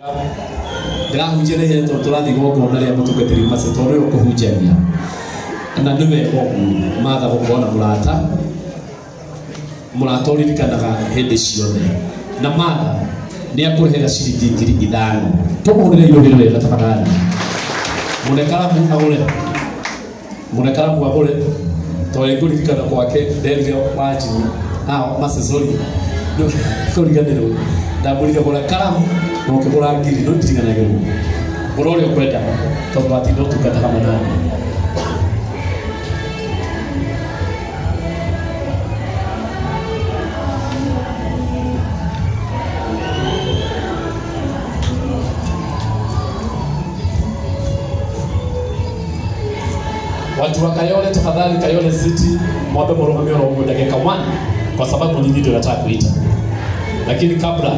Ndĩrahunjia na ihenya tondũ tũrathiĩ igongona rĩa mũtungatĩri Mercy tondũ nĩwe ũkũhunjania na nĩ wega ũguo Martha gũkorwo na mũrata mũrata ũririkanaga hĩndĩ ciothe na Martha nĩ akũrĩhĩra ciringi 5,000 tũmũhũrĩre irũhĩ wega tafadhali mũrekaramu agũre mũrekaramu agũre tondũ ngũririkana kwake nderire Wanjini Mercy sorry kũriganĩrwo ndamũrire gũra karamu na ũkĩgũra ngiri no ndiriganagĩrwo gũra ũrĩa ũkwenda tondũ watinda ũtungata hamwe nani. Watu wa Kayole tafadhali, Kayole City mwambe mũrũgamio oro ũguo ndagĩka 1 kwa sababu nyinyi ndio nataka kuita, lakini kabla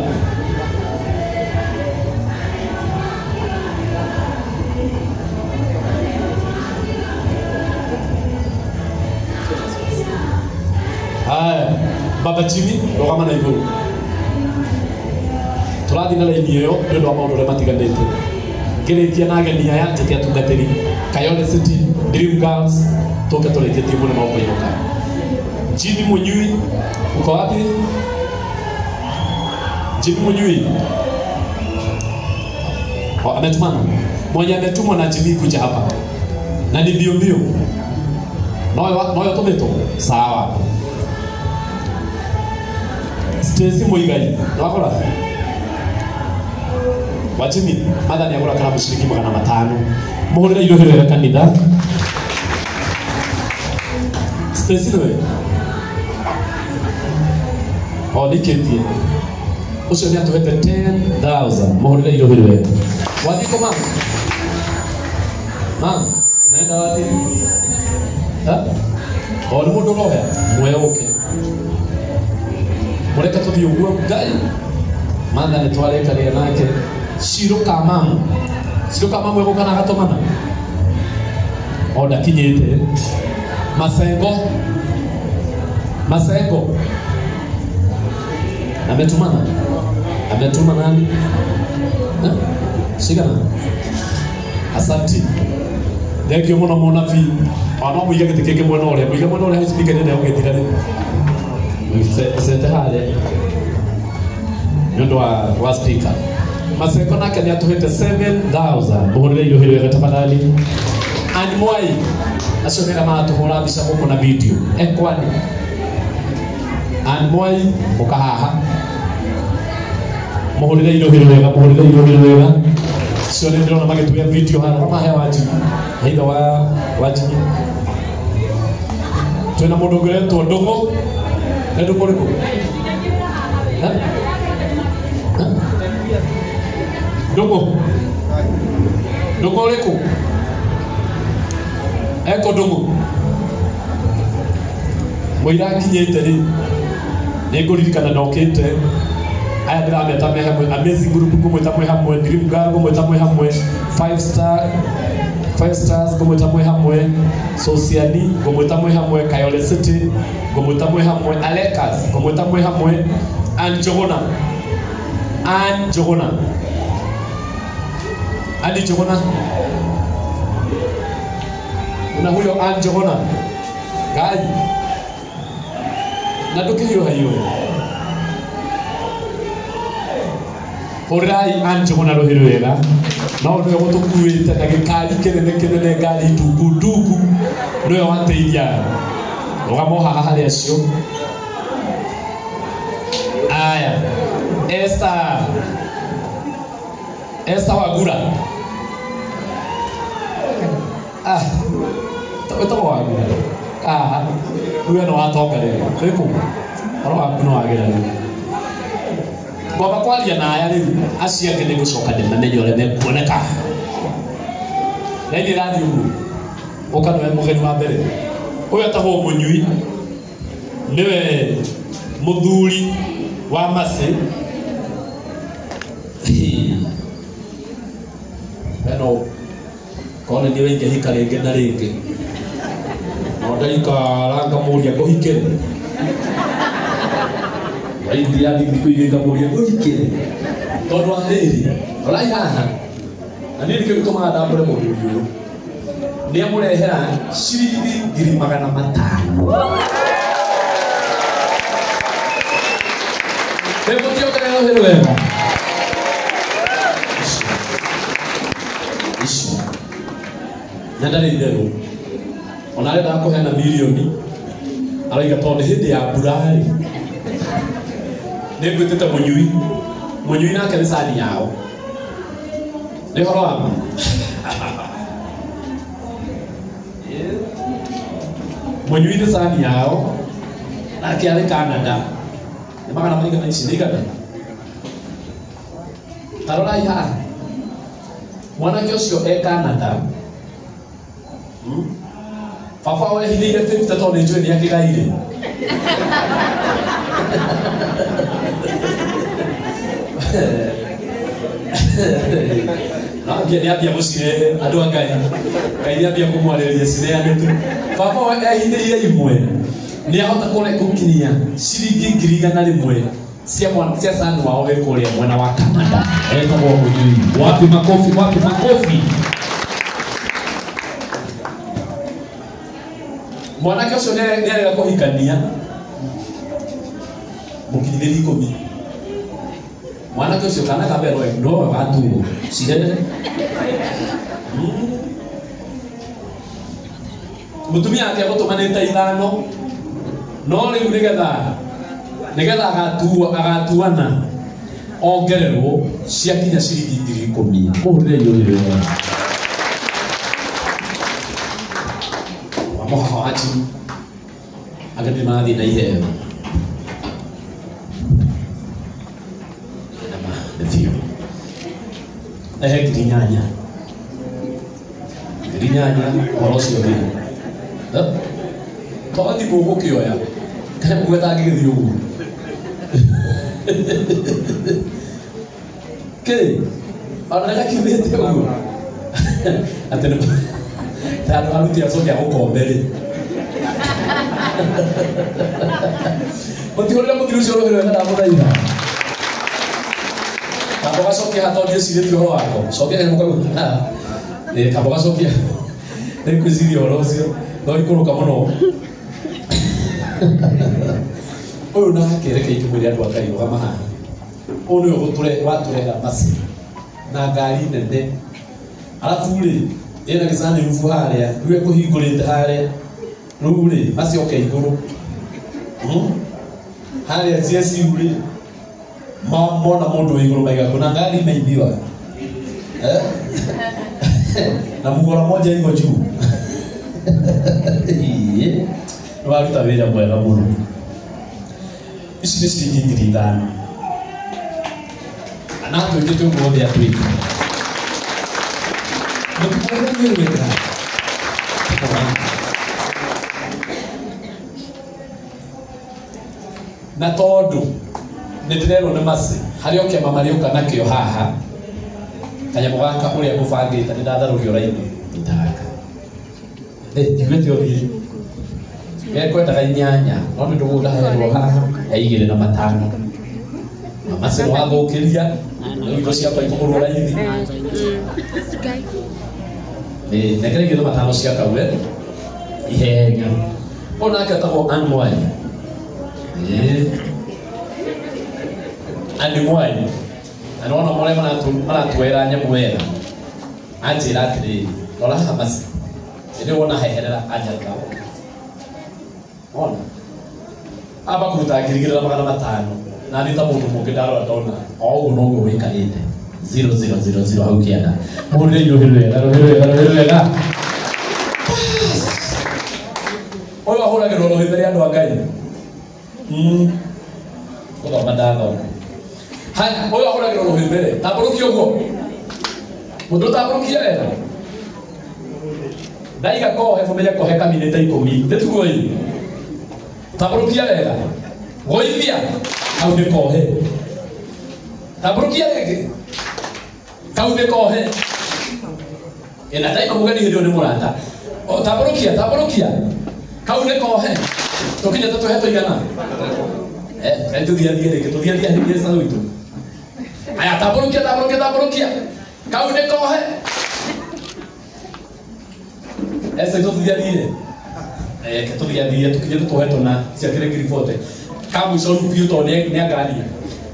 haya Baba Jimmy rũgama na igũrũ tũrathiĩ na raini ĩyo nĩ ũndũ wa maũndũ ũrĩa matiganĩte ngĩrĩkia na ageni aya njĩte atungatĩri Kayole City Dream Girls toka tũrĩkie timu na maũkũinũka. Jimmy Munyui uko wapi? Jimmy Munyui ametumana mwenye ametumwa na Jimmy kuja hapa na ni mbio mbio noyo tũmĩtwo sawa. Stacy Muigai nĩwagũra wa Jimmy Martha nĩagũra karamu ciringi 500 mũhũrĩre irũhĩ wega kanitha. Stacy nĩwe o nĩkĩtie ũcio nĩatũhete 10,000 mũhũrĩre irũhĩ wega. Wathiĩ kũ mama? Mama unaenda wapi? O nĩ mũndũ ũroya mwe ũke mũreke tũthiĩ ũguo Ngai Martha nĩ twarĩkaria nake Shiro Kamamu Shiro Kamamu egũka na agatũmana o ndakinyĩte Masengo Masengo ametumana ametuma nani? Shigana asante thank you mũno mũnabii ona no mũige gĩtĩ kĩngĩ mwena ũrĩa mũige mwena ũrĩa hau speaker nĩ ũgĩthira rĩ cete harĩa nĩ ũndũ wa speaker. Masengo nake nĩ atũhete 7,000 mũhũrĩre irũhĩ wega tafadhali. And Mwai acio nĩarĩa maratũhũra mbica gũkũ na video ekwani And Mwai ũka haha mũhũrĩre irũhĩ wega mũhũrĩre irũhĩ wega acio nĩ ndĩrona magĩtuya video haha rora mahe Wanjini haitha wa Wanjini twĩna mũndũ ũngĩ ũretwo Ndũng'ũ nĩ Ndũng'ũ ũrĩkũ? Ndũng'ũ Ndũng'ũ ũrĩkũ? Eko Ndũng'ũ mũira akinyĩte rĩ nĩ ngũririkana ndokĩte aya ndĩrameta me hamwe Amazing Group ngũmwĩta mwĩ hamwe Dream Girl ngũmwĩta mwĩ hamwe Five Stars ngũmwĩta mwĩ hamwe Sociani ngũmwĩta mwĩ hamwe Kayole City ngũmwĩta mwĩ hamwe Alekas ngũmwĩta mwĩ hamwe Ann Njuguna Ann Njuguna Ann Njuguna una huyo Ann Njuguna Ngai na ndũkĩhiũha iwe hũrĩrai Ann Njuguna rũhĩ rwega no nĩwe gũtũkuĩte na gĩkari kĩnene kĩnene ngari ndungu ndungu nĩwe wateithia rũgama o haha harĩ acio. Aya Esther Esther Wagura wĩtagwo Wagura rĩu ĩno watonga rĩu wĩkũ ũhoro waku nĩ wagĩra rĩu ngwamba kwaria na aya rĩu acio angĩ nĩ ngũcoka ndĩmamenye ũrĩa mekuoneka raini ĩrathiĩ ũguo ũka nĩwe mũgeni wa mbere ũyũ etagwo Mũnyui nĩwe mũthuri wa Mercy eno kone nĩwe ingĩhika rĩngĩ na rĩngĩ no ndaikara ngamũria ngũhikĩre waithiathi thikũ igĩrĩ ngamũria ngũhikĩre Tondu wa rĩrĩ rorai haha na niĩ nĩkĩo gĩtũmaga ndambũre mũthuri ũyũ nĩamũrehera ciringi 500,000. Nĩmũtiongerera rũhĩ rwega icio na ndarĩ itherũ ona arenda kũheana mirioni arauga tondũ nĩ hĩndĩ ya mbura rĩ nĩngwĩtĩte mũnyui mũnyui nake nĩ cani yao nĩ ũhoro wa ma mũnyui nĩ cani yao nake arĩ Canada nĩ magana maigana ici nĩ igana ta rorai haha mwanake ũcio e Canada baba wehithĩire 50 tondũ nĩ njũĩ nĩ akĩgaire no nĩ ambia gũcirehe andũ a Ngai Ngai nĩ ambia kũmwarĩria cineane tu baba ehithĩire imwe nĩ ahota gũkinyia ciringi 100,000 cia cani wao wĩ kũrĩa mwena wa Canada etagwo Mũnyui. Wapi makofi, wapi makofi. Mwanake ũcio nĩarega kũhikania mũkinyithĩrie 10 mwanake ũcio kana ka mbere nowe watuo cirehe mũtumia ake agũtũmanĩte 5 no rĩu nĩgetha agatuana ongererwo ciakinya ciringi 10,000 mũhũrĩre iũrĩ wega wamohaha wanjiru ageni marathiĩ na iheo nĩ biũ ehe 8,000 8,000 ũhoro ũcio thire to thimũ ũgũkĩoya kana mũgwe tangĩgĩthiĩ ũguo kĩ ona nĩgakiumĩte ũguo atĩ nĩ ta andũ aruti acoke agũkombe rĩ mũtihũrĩre mũthuri ũcio rũhĩ rwega ndamũthaitha kamba ũgacokia haha tondũ ndiĩcirĩtie ũhoro wako cokia kanyamũ kau kamba ũgacokia nĩngwĩciria ũhoro ũcio no ikũrũka mũno ũyũ nake reke ingĩmwĩre andũ a Ngai rũgama haha ũyũ nĩwe watũrehera maci na ngari nene arabu rĩ ĩna gĩcani rubu harĩa rĩu ekũhingũrĩte harĩa rĩu rĩ macioke igũrũ harĩa GSU rĩ mona mũndũ wĩ igũrũ maiga kuna ngari imeibiwa na mugora moja iko juu nĩ waruta wĩra mwega mũno ici nĩ ciringi 5,000 na atwĩkĩte ũguo othe atwĩka mũtihũrĩre wega na tondũ nĩ ndĩrerwo nĩ maci harĩ o kĩama marĩũka nakĩo haha kanyamũ gaka ũrĩa ngũbangĩte nĩ ndatharũrio raini itaka ndiugĩte ũthiĩ gekwendaga 8 no nĩ ndũguo ndaherwo haha ya 2 na 5 na maci nĩ wathũkĩria rĩu indo ciakwa ikũgũrwo raithi nengera 2 na 5 cia kaue ihenya ũyũ nake etagwo Ann Mwai Ann Mwai na nĩwona marĩa maratuoera nyamũ wega anjĩra atĩrĩrĩ rora haha maci ĩndĩ wona heherera anjarĩra wona amba kũruta 2,500 na niĩ ta mũndũ mũngĩ ndarora ndona o ũguo noguo wĩikarĩte 0000 hau kĩanda mũhũrĩre rũhĩ rwega rũhĩ rwega rũhĩ rwega ũyũ ahũragĩrwo rũhĩ mbere ya andũ a Ngai gũthoma ndathoma haya ũyũ ahũragĩrwo rũhĩ mbere tambũrũkia ũguo mũndũ tambũrũkia wega ndaiga kohe mũmenye kohe kaminĩte 10 nĩtiguo ĩ tambũrũkia wega gũithia hau nĩ kohe tambũrũkia rĩngĩ kau nĩ kohe ĩna ndaima mũgeni hĩndĩ ĩyo nĩ mũrata tambũrũkia tambũrũkia kau nĩ kohe tũkinyĩte tũhe tũigana tũthiathie rĩngĩ tũthiathie hĩndĩ ĩca witũ Aya tambũrũkia tambũrũkia tambũrũkia. Kau nĩ kohe. Esa itũthiathire. Ke tũthiathire tũkinye tũtũhe tũna ciakĩrĩ 40,000. Ka mũico rĩu biũ tondũ nĩ angaria.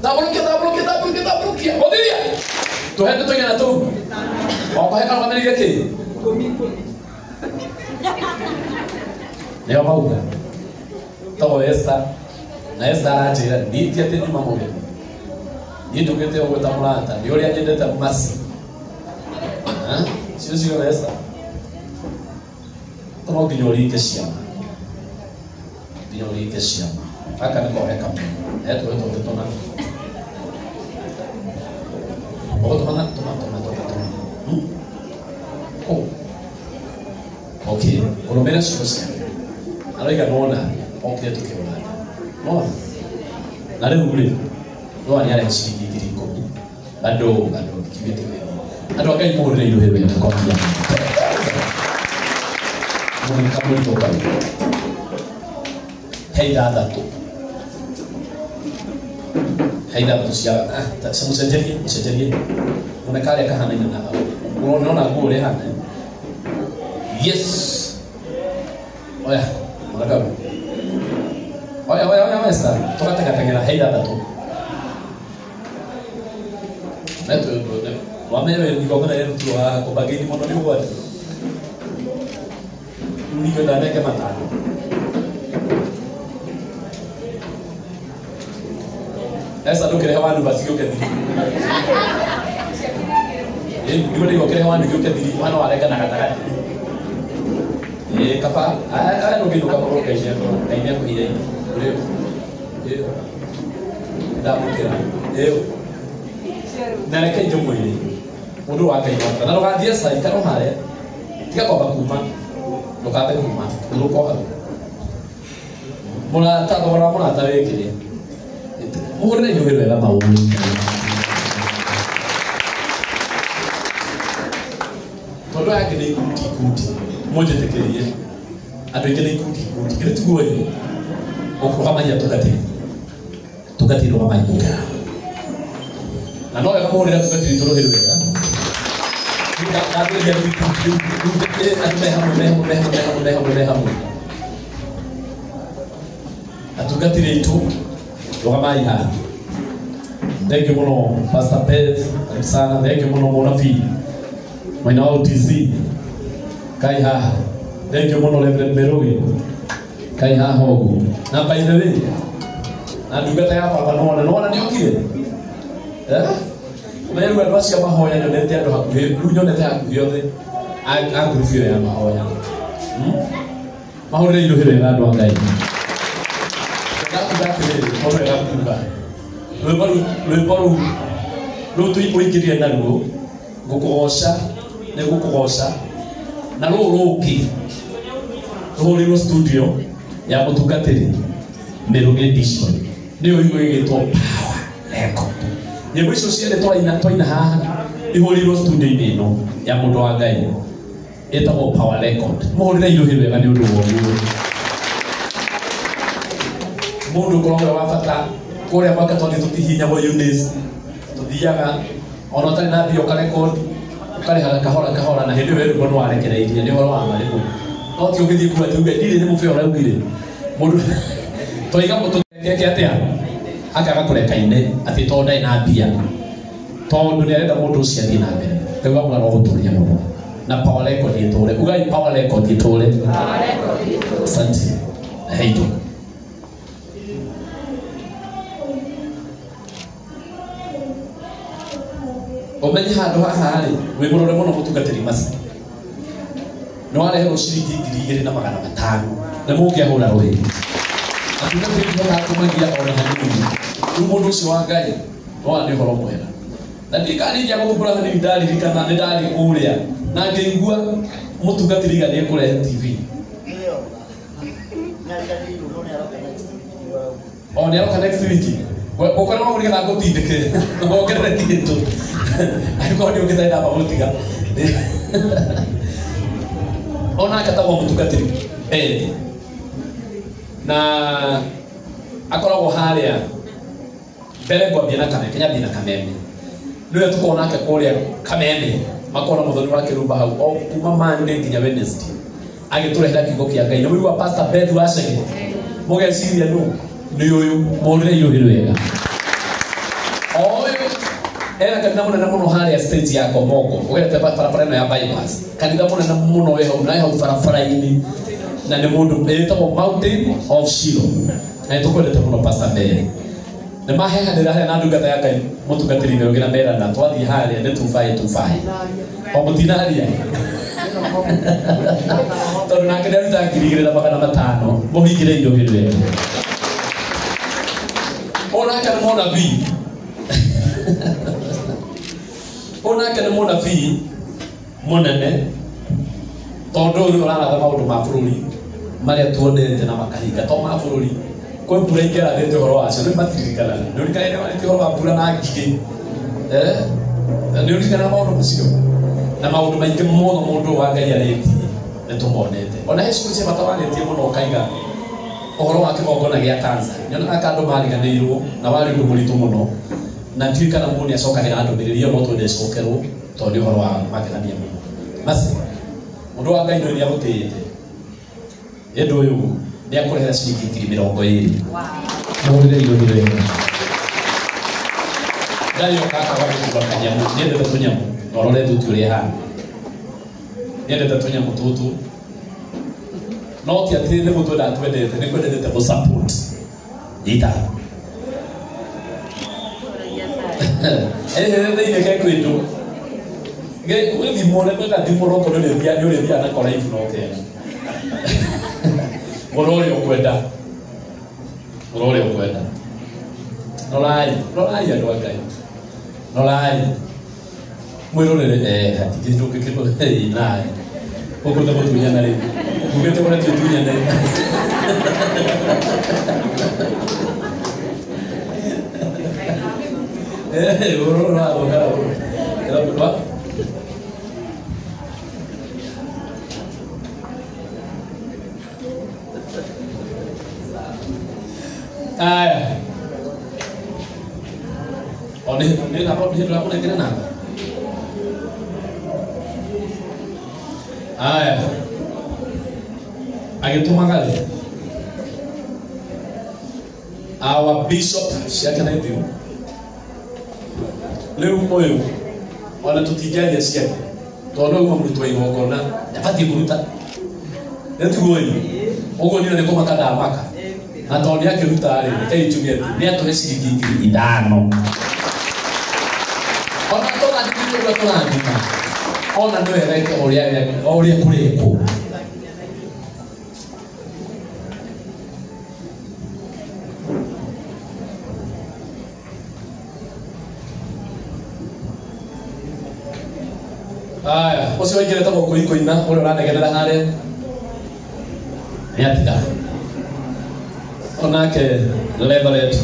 Tambũrũkia tambũrũkia tambũrũkia tambũrũkia. Mũthiria. Tũhe tũigana tũu. O kohe karũgamĩrĩire kĩ? 10. Nĩo mauga. To Esther. Na Esther aranjĩra niĩ ti atĩ nyuma mũgeni. Niĩ njũkĩte ũguo ta mũrata. Nĩ ũrĩa nyendete Mercy. Cio cigana Esther? To no nginya ũringe ciama. Nginya ũringe ciama. Gaka nĩ kohe kamwe. Tũhe tũngĩ tũna. Ũgũtũma tũma tũma tũma tũma. Oh. Okay. Ũrũmĩrĩre ciugo ciake. Aroiga nona okire tũkĩũrana. Nona. Na rĩu rĩ, nona nĩ arehe ciringi 10,000. Bado bado kiugĩte wega. Andũ a Ngai mũhũrĩre iruhĩ wega kwa mũhiano. Mũndũ kamũritũ kau. He ithathatũ. He ithathatũ cia mũcenjerie mũcenjerie. Mũne karĩa kahanaine na hau. Ũrona nguo ũrĩa ĩhana. Yes. Oya, mũne kau. Oya oya oya oya star. Tũgatengateng'era he ithathatũ. Wamenya igongona rĩrutirwo haha kũmbangĩini mũno nĩ ũgwati. Rĩu ningĩ ndanenge matano. Esa ndũkĩrehe wa nduba cigĩũke thiri. Nĩguo ndaigua ũkĩrehe wa nduba igĩũke thiri ũhana warenga na gatagatĩ. Kaba aya ndũngĩinũka mũno Ngai Ngai nĩakũheire indo. Ũrĩo. Ndamũkĩra. Na reke njũmwĩre mũndũ wa Ngai wakwa na ndũgathiĩ cai kana ũhare tiga kwamba kuma ndũkambe kuma ũrũka o hau mũrata thogora wa mũrata wĩkĩre mũhũrĩre iruhĩ wega maũĩ tondũ aya angĩ nĩ ikundi ikundi mũnjĩtĩkĩrie andũ aingĩ nĩ ikundi ikundi kĩrĩ tiguo ĩ ũkũrũgamagia tungatĩri tungatĩri rũgamai mũke na no wega mũhũrĩre tungatĩri tũrũhĩ rwega ndambĩrĩria andũ me hamwe me hamwe me hamwe me hamwe me hamwe me hamwe atungatĩri aitũ rũgamai haha. Thank you mũno Pastor Beth, karibu sana. Thank you mũno mũnabii mwena wa OTC kai haha. Thank you mũno Reverend Merugi kai haha ũguo. Na by the way na ndungata ya baba nona nona nĩ okire Ũmenye rĩu andũ acio a mahoya nyonete andũ hakuhĩ rĩu nyonete hakuhĩ othe a ngurubu ĩyo ya mahoya. Mahũrĩre iruhĩ wega andũ a Ngai. Ndakuga atĩrĩrĩ, o wega kuga rwĩmbo rũu rũu tũingĩrire naruo ngũkũgoca nĩ ngũkũgoca na rũũ rũngĩ rũhũrĩirwo studio ya mũtungatĩri Mĩrũgĩ Edition nĩyo ĩgwĩtwo Power Record. Nyĩmbo icio cierĩ twaina haha ihũrĩirwo studio-inĩ ĩno ya mũndũ wa Ngai ĩtagwo Power Record. Mũhũrĩre iruhĩ wega nĩ ũndũ wa ũguo. Mũndũ ũkoragwo wĩ wa bata kũrĩa mwaka twathiĩ tũtihinyagwo Eunice tũthiaga ona ũtarĩ na mbia ũkarekondi ũkarĩhaga kahora kahora na hĩndĩ ĩyo rwĩmbo nĩwarekereirie nĩ ũhoro wa ma rĩmwe no ti ũgĩthiĩ kuga atĩ uge ndirĩ nĩ mũbĩa ũraugire mũndũ twaiga mũtũkeke atĩa akaga kũreka ine atĩ tondũ ndarĩ na mbia tondũ nĩarenda mũndũ ũcio athiĩ na mbere rĩu amwe arogũtũria mũno na Power Record ĩtũre ugai Power Record ĩtũre. Asante. Heito. Ũmenye handũ haha rĩ wĩ mũrore mũno mũtungatĩri Mercy nĩ wareherwo ciringi 2,500 na mũngĩahũra rũhĩ atungatĩri ndihotaga kũmagia ona hanini rĩu mũndũ ũcio wa Ngai nona nĩ ũhoro mwega na ndikanĩria gũthumbũra hanini ndaririkana nĩ ndarĩ kũrĩa na ngĩigua mũtungatĩri iga nĩekũrehe TV o nĩaroka next week ũkorwo wa nĩgetha ngũtindĩke wongerere kĩndũ angĩkorwo nĩ ũngĩtarĩ namba gũtiga ona akatagwo mũtungatĩri Beth na akoragwo harĩa mbere ngwambia na Kameme Kenya mbia na Kameme Nĩwe tũkorwo nake kũrĩa Kameme makona mũthoni wa kĩrumba hau o kuma Monday nginya Wednesday agĩtũrehera kiugo kĩa Ngai. Nĩ mũigua Pastor Beth Wacege mũgeciria nũ nĩ ũyũ mũrĩre irũhĩ wega. Ũyũ ena kanitha mũnene mũno harĩa stage ya Komongo ũgerete barabara ĩno ya bypass, kanitha mũnene mũno wĩ hau na wĩ hau barabara-inĩ, na nĩ mũndũ ĩtagwo Mountain of Shiloh, na nĩ tũkwendete mũno Pastor Beth. Nĩ mahehanĩra harĩa na ndungata ya Ngai mũtungatĩri Mĩrũgĩ na merana twathiĩ harĩa nĩ tubaĩ tubaĩ o mũtinaria tondũ nake nĩ aruta 2500 mũhingĩre irũhĩ wega. Onake nĩ mũnabii, onake nĩ mũnabii mũnene tondũ ũyũ nĩ ũraratha maũndũ ma bũrũri marĩa tuonete na makahinga to ma bũrũri. Kwĩ mbura ingĩ arathĩte ũhoro wacio nĩ matiririkanaga. Nĩ ũririkanaga warĩtie ũhoro wa mbura na ngigĩ, nĩ ũririkanaga maũndũ macio na maũndũ maingĩ mũno mũndũ wa Ngai arĩtie nĩ tũmonete. Ona he ciugo cia bata warĩtie mũno ũkaiga ũhoro wa kĩgongona gĩa cancer. Nyonaga ka andũ mariganĩirwo na warĩ ũndũ mũritũ mũno, na ndiũĩ kana mũndũ nĩacokagĩra ndũmĩrĩri ĩyo no twende ĩcokerwo tondũ nĩ ũhoro wa magegania mũno. Basi mũndũ wa Ngai nĩ agũtĩĩte ĩndũ ũyũ nĩ akũrehera ciringi 20,000. Mũhũrĩre irũhĩ wega. Ndarĩ oka akaga gũkua kanyamũ, nĩendete tũnyamũ na ũrore thuti ũrĩa ĩhana, nĩendete tũnyamũ tũtũ no ti atĩ nĩ gũtwenda twendete, nĩ kwendete gũ support. Nyita thĩinĩ ke kwĩndũ gĩthimwo nĩ gathimwo no korwo nĩ ũrĩthiaga na koraibu no kega mũno ũrĩa ũkwenda, mũno ũrĩa ũkwenda. Rorai, rorai andũ a Ngai, rorai mwĩrorere hatirĩ ndũngĩkĩrwo nae gũkũ nĩ gũtunyana rĩu ugĩte ũrĩa tutunyane. Aya o nĩ namba nĩ ndĩrakũnengera namba. Aya agĩtũmaga rĩ our bishop ciake na ithiũ rĩu ũyũ ona tũtingĩaria ciake tondũ no uma mũrutwo wa igongona ndabatiĩ kũruta nĩtiguo ũyũ ũguo niĩ nĩ kũmaka ndamaka na tondũ nĩakĩruta rĩ rekei njuge atĩ nĩatũhe ciringi 5,000 ona tũrathimire ũrĩa tũrathima ona nĩ wega ĩke ũrĩa kũrĩkwo. Aya ũcio waingĩrĩte gũkũ ikoina ũrĩa ũranegenera harĩa nĩatiga onake Reverend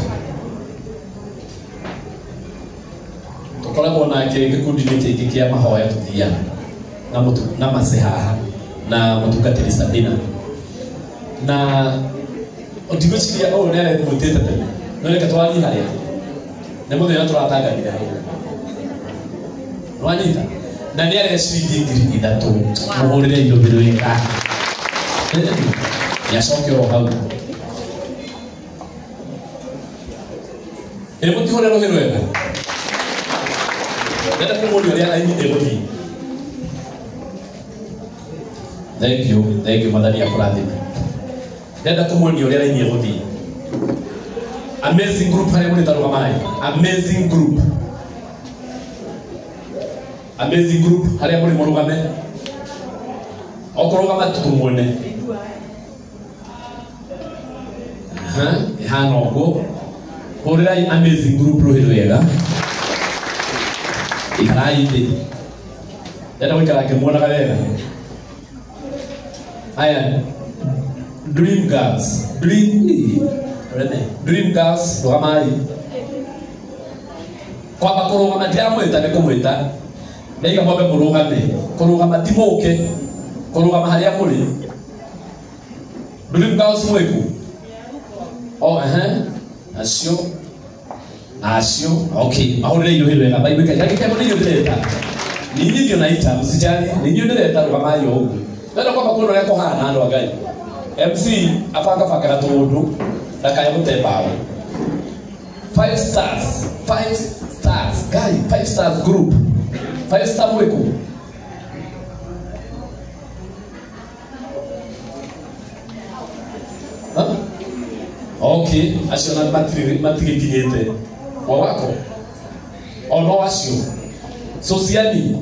tũkoragwo nake gĩkundi-inĩ kĩngĩ kĩa mahoya tũthiaga na na mace haha na mũtungatĩri Sabina na ndigwĩciria ũyũ nĩ aremwĩtĩte tene no reke twarie harĩa nĩ mũthenya tũratangathire hau nĩwanyita na nĩ arehe ciringi 3,000 mũhũrĩre irũhĩ wega nĩacoke oro hau. Ĩ mũtihũre rũhĩ rwega ndenda kũmuonia ũrĩa raini ĩgũthiĩ. Thank you, thank you Mwathani akũrathime. Ndenda kũmuonia ũrĩa raini ĩgũthiĩ. Amazing group harĩa mũrĩ tarũgamai. Amazing group, amazing group harĩa mũrĩ mũrũgame okũrũgama tũmuone ĩhana ũguo. Hũrĩrai amazing group rũhĩ rwega ikarai thĩ ndenda gũikara ngĩmuonaga wega. Aya dream girls, dream girls rũgamai kwamba kũrũgama ndiramwĩta nĩ kũmwĩta ndaiga mwambe mũrũgame kũrũgama ti mũke kũrũgama harĩa mũrĩ. Dream girls mwĩku o acio Acio, okay, mahũrĩre iruhĩ wega, maiguĩka ndagĩka ĩmwe nĩ inyuĩ ndĩreta. Ni inyuĩ ndio naita, msijali, ni inyuĩ ndĩreta rũgamai o ũguo. Ndĩrenda kwamba kuona ũrĩa kũhana andũ a Ngai. MC abangabangaga tũũndũ ndakae gũte mbaũ. 5 stars, 5 stars, Ngai, 5 stars group. 5 star mwĩkũ? Huh? Okay, acio na matigĩkinyĩte. Wa wako? O no acio. Sociani.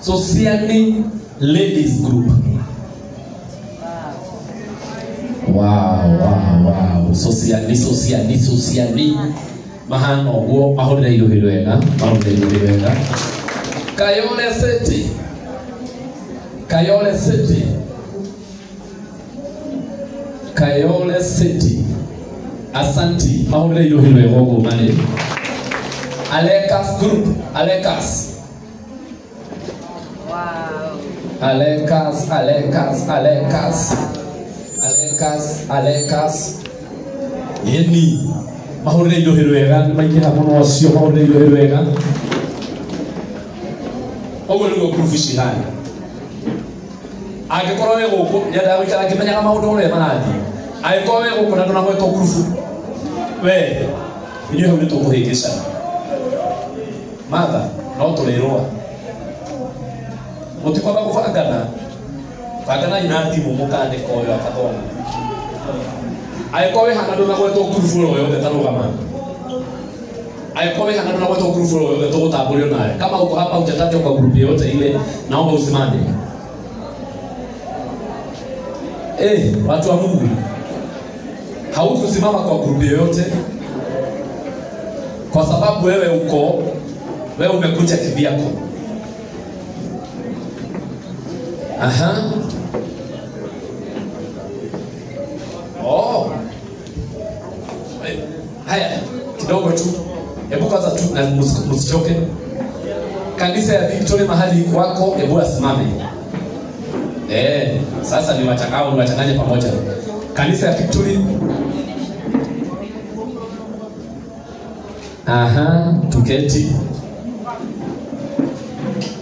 Sociani Ladies Group. Wow, wow, wow. Sociani, Sociani, Sociani. Mahana ũguo, mahũrĩre iruhĩ wega, mahũrĩre iruhĩ wega. Kayole City. Kayole City. Kayole City. Asanti, mahũrĩre iruhĩ wega ũguo marĩ. Alekas Group, Alekas. Wow. Alekas, Alekas, Alekas. Alekas, Alekas. Yeni, mahũrĩre iruhĩ wega, nĩ maingĩha mũno acio, mahũrĩre iruhĩ wega. Ũguo nĩguo group cihana. Angĩkorwo wĩ gũkũ, nyendaga gũikara ngĩmenyaga maũndũ ũrĩa marathiĩ. Angĩkorwo wĩ gũkũ na ndũnagwetwo group, we, inyuĩ hau nĩtũkũhĩngĩcana. Martha, no tũrĩrũa. Mũtikwamba gũbangana. Banganai na thimũ mũkandĩka ũyũ akathoma. Angĩkorwo wĩ hana ndũnagwetwo group oro yothe ta rũgama. Angĩkorwo wĩ hana ndũnagwetwo group oro yothe tũgũtambũrio nawe. Kama uko hapa hujatajwa kwa group yoyote ile, naomba usimame. Watu wa Mungu, haukusimama kwa group yoyote kwa sababu wewe uko, wewe umekuja kivyako. Aha. Oh. Haya, kidogo tu. Hebu kwanza tu na msichoke. Kanisa ya Victory mahali kwako, hebu asimame. Sasa ni wachangao, ni wachanganye pamoja. Kanisa ya Victory. Aha, tuketi.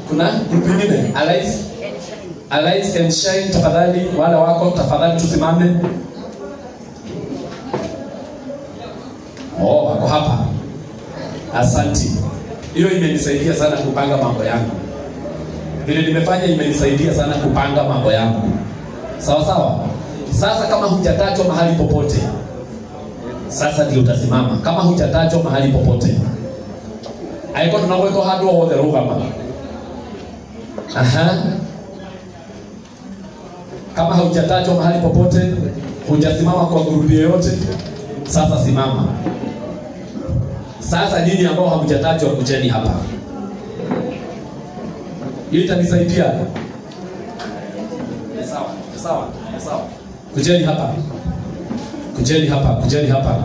Kuna group nyingine, Arise. Arise and Shine, tafadhali wale wako tafadhali tusimame. Oh, wako hapa. Asanti. Hiyo imenisaidia sana kupanga mambo yangu. Vile nimefanya imenisaidia sana kupanga mambo yangu. Sawa sawa. Sasa kama hujatajwa mahali popote, sasa ndio utasimama. Kama hujatajwa mahali popote, aiko tunawekwa hadu wothe rugama. Aha. Kama hujatajwa mahali popote, hujasimama kwa grupu yoyote, sasa simama. Sasa nyinyi ambao hamjatajwa kujeni hapa. Hiyo itanisaidia. Ni sawa, ni sawa, ni sawa. Kujeni hapa. Kujeni hapa, kujeni hapa.